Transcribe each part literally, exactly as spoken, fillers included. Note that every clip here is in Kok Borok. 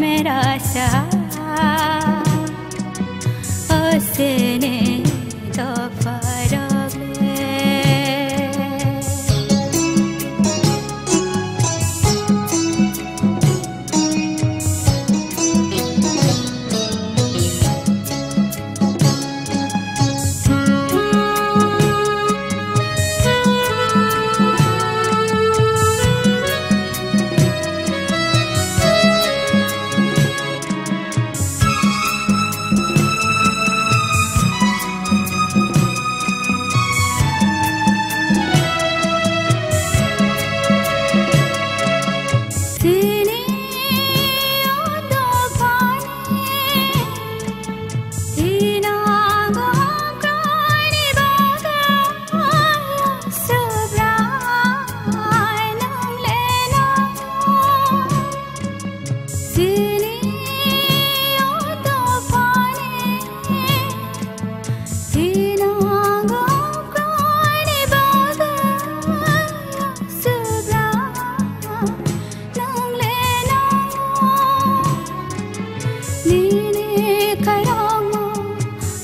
मेरा साथ हंसने दो पलक। Nini khairokma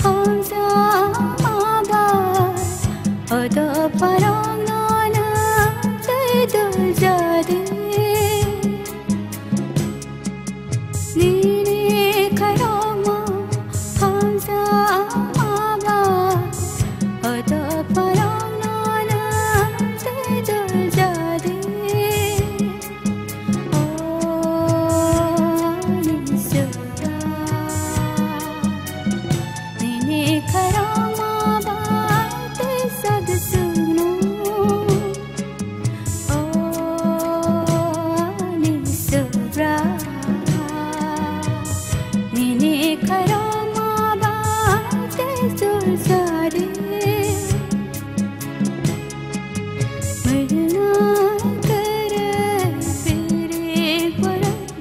hamjakma ba, odo pharokno nwng twi dul jadi. Nini khairokma hamjakma ba, odo pharokno nwng twi dul jadi.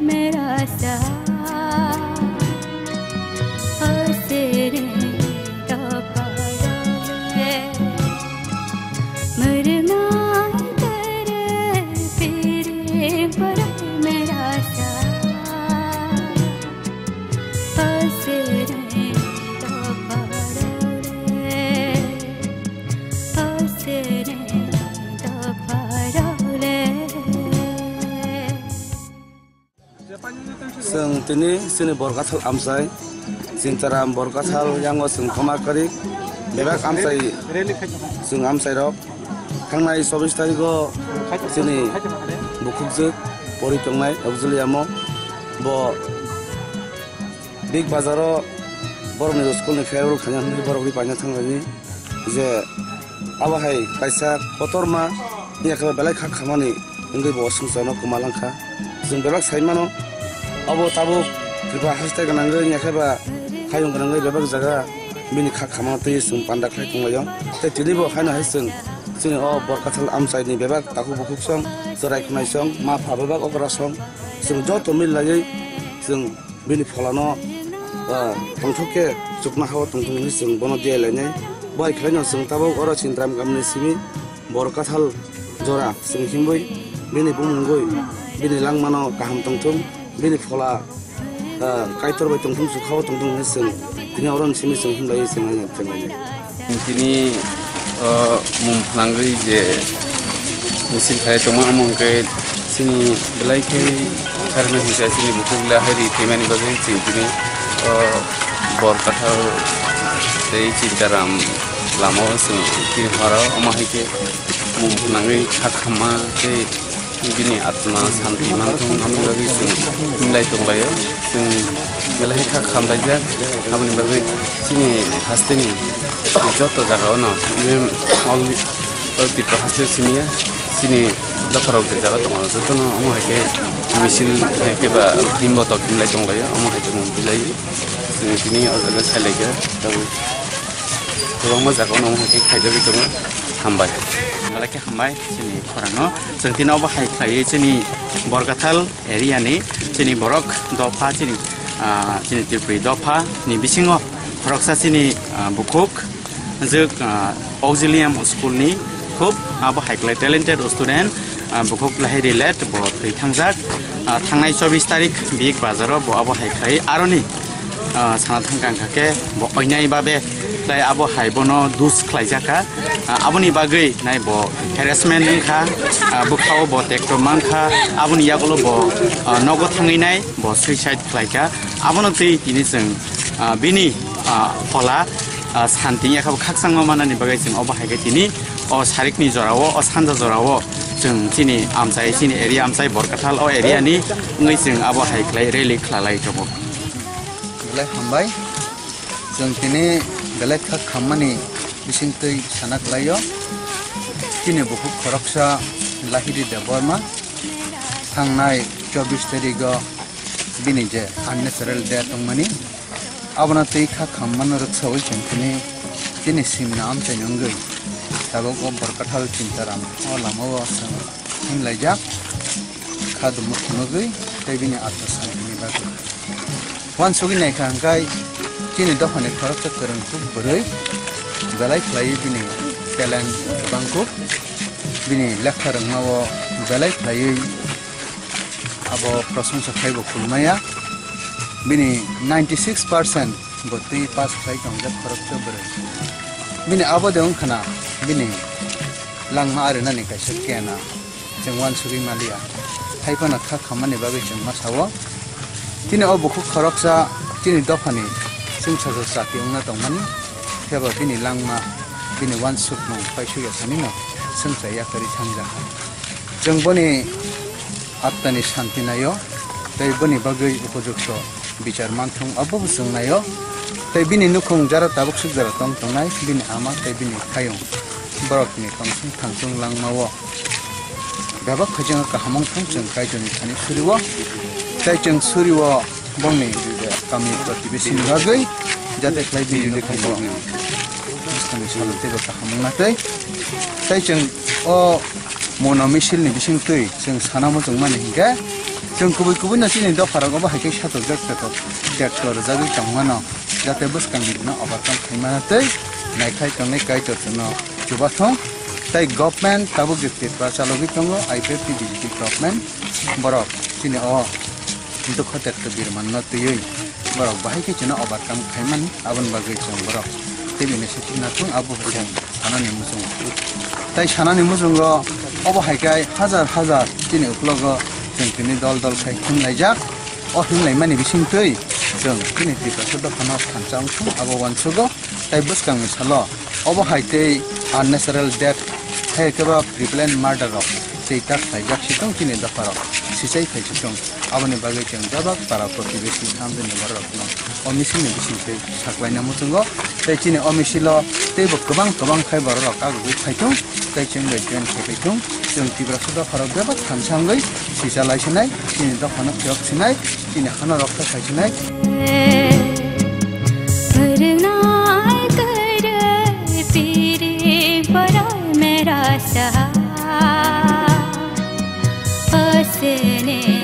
मेरा साथ हंसने दो पलक। मरना तेरे पीरे पर मेरा साथ हंसने दो पलक। Chwng tini chini Borkathal amchai, Chintaram Borkathal yango chwng thoma kari bebak amchai, chwng amchai rok thangnai chobbish tarikh o chini bukhukjwk pori tongnai auxilium o bo Big Bazar o borokni school ni farewell khaina hwnwi borok ri paina thanglaini je abo hai kaisa kotorma wngya khe belai kha khamani wngwi bo swngcharno kwma langkha. Chwng belai sai mano abo tabuk Tripura haste gwnangwi wngya khe ba hayung gwnangwi bebak jaga bini kha khamano twi chwng panda khlai tonglaio. Tei tini bo haino hai chwng chini o Borkathal amchaini bebak takhuk bukhuk song, chwrai khwnai song, ma pha bebak okra song, chwng joto mil laiwi chwng bini pholano, ah, tongthok khe chuknoha-o tongthok hwnwi chwng bono diya lainai. Bo hai khlaino chwng tabuk oro Chintaram gamni simi Borkathal jora chwng himwi bini bumungwi bini langmano kaham tongthung, bini phola, ah, Kaitor bai tongthung, chukha-o tongthung hwnwi chwng tini oro simi chwng himlaiwi chwng lainai. Tini, o, mung phnangwi je misil khai tongma, omo hwnkhe chini belai khe karma hwnkhe chini bukhuk le hai ri phaimani bagwi chwng tini, o, Borkathal tei Chintaram lama o chwng tini horo, omo hai khe mung phnangwi kha khamma tei bini atma santi manthung, aboni bagwi chwng hinlai tonglaio. Chwng belai kha khamlaijak, aboni bagwi chini hasteni joto jagao no, even all, all Tripura haste simi ya, chini dopharok je jaga tongo, jotono omo hai khe misil hai khe ba himbo tok hinlai tonglaio, omo hai khe mung bilai chwng tini o jaga sai laikha, tabuk kwbangma jagao no omo hai khe khaijagwi tongo. Hambai. Belai khe hambai chini khorangno. Chwng tini obo hai khlaiwi chini Borkathal area ni chini borok dopha chini, ah, chini Tripuri dopha ni bisingo khoroksa chini, ah, bukhuk jwk, ah, Auxilium school ni khub abo hai khlai talented student, Ah, bukhuk lahai relate bo thwi thangjak. Ah, thangnai chobbish tarik Big Bazar o bo abo hai khlai aroni, ah, sana thangkha hwnkha khe bo oinai babe tei abo hai bono dus khlaijakha. Ah, aboni bagwi nai bo harassment wngkha, ah, bwkhao bo tekto mankha, aboni yagulo bo, ah, nogo thangwi nai bo suicide khlaikha. Abono twi tini chwng, ah, bini, ah, phola, ah, santi wngya khe bo khakchangma manani bagwi chwng obo hai khe tini o sarikni jorao, o sanja jorao chwng chini amchai, chini area amchai Borkathal o area ni wngwi chwng abo hai khlai rally khwlalai tongo. Belai hambai. Chwng tini belai kha khammani bisingtwi sana khlaio. Chini bukhuk khoroksa Lahiri Debbarma thangnai chobbish tarigo bini je unnatural death wngmani, abono twi kha khammano rwksaui chwng tini chini simna amchaini wngwi tabuk o Borkathal Chintaram o lamao chwng himlaijak kha dumo phunugwi tei bini atma santini bagwi. Uansugwi naikha hwnkhe chini dophani khoroksa kwrwngkuk bwrwi belai khlaiwi bini talent kwbangkuk, bini lekha rwngmao belai khlaiwi abo prosongsa khaibo khulmaya. Bini ninety six percent bo twi pass khlai tongjak khoroksa bwrwi. Bini abo de wngkhana bini langma arinani kaisa kena. Chwng uansugwi maliya. Haiphano kha khammani bagwi chwng ma sao. Chini o bukhuk khoroksa chini dophani chwngsacha chati wngna tongmani. Phiyaba bini langma, bini uansukmung paisukya sanino chwngsa yakarwi thangjak. Chwng boni atmani santi naio, tei boni bagwi upojukto bichar manthung abobo chwng naio. Tei bini nukhung jara tabuk suk jora tong tongnai bini ama tei bini khayung borokni tongsong thangsong langmao bebak khaijak kaham wngthung chwng Kaitorni thani surio. Tei chwng surio bongni kami protibesini bagwi jate khlai bini nukhungo bwskangni salo teibo kaham wngna tei. Tei chwng o mono misilni bisingtwi chwng sana muchungmani hinkhe chwng kubui kubui no chini dopharok obo hai khe satok jak satok tekto rwjagwi tongmano, jate bwskangni bino overcome khaimano tei naikhai tongnai Kaitor chwngno chubathung. Tei government tabuk je Tripura chalogwi tongo, I P F T B J P government, borok chini o dukho tekto birmanno twiwi borok bahai khe chwngno overcome khaimani, aboni bagwi chwng borok tei bini se thikna thung abo hai khe sanani muchungo. Tei sanani muchungo obo hai khe hajar hajar chini uklogo chwng tini dol dol khai himlaijak. O himlaimani bisingtwi chwng chini Tiprasa dophano thansa wngthung abo uansugo. Tei bwskangni salo obo hai tei unnatural death hai khe ba pre-planned murder rok tei tak khlaijak situng chini dopharok sichai khai situng. Aboni bagwi chwng bebak para protibesi hamjani bororokno o misilni bisingtwi saklaina muchungo. Tei chini o misilo teibo kwbang kwbang khai bororok agugwi phaitung tei chwng bai join khai phaitung. Chwng Tiprasa dopharok bebak thansa wngwi sichalai sinai, chini dophano phiyok sinai, chini hano roksa khai sinai. Purunai kare piri parai mera sa. Asene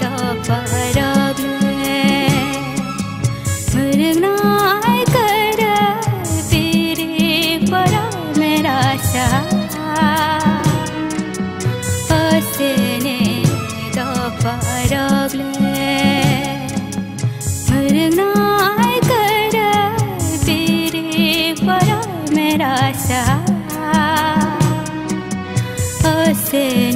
do parag le. Murungnai kare piri parai mera sa. Asene do parag le. Murungnai kare piri parai mera sa. Asene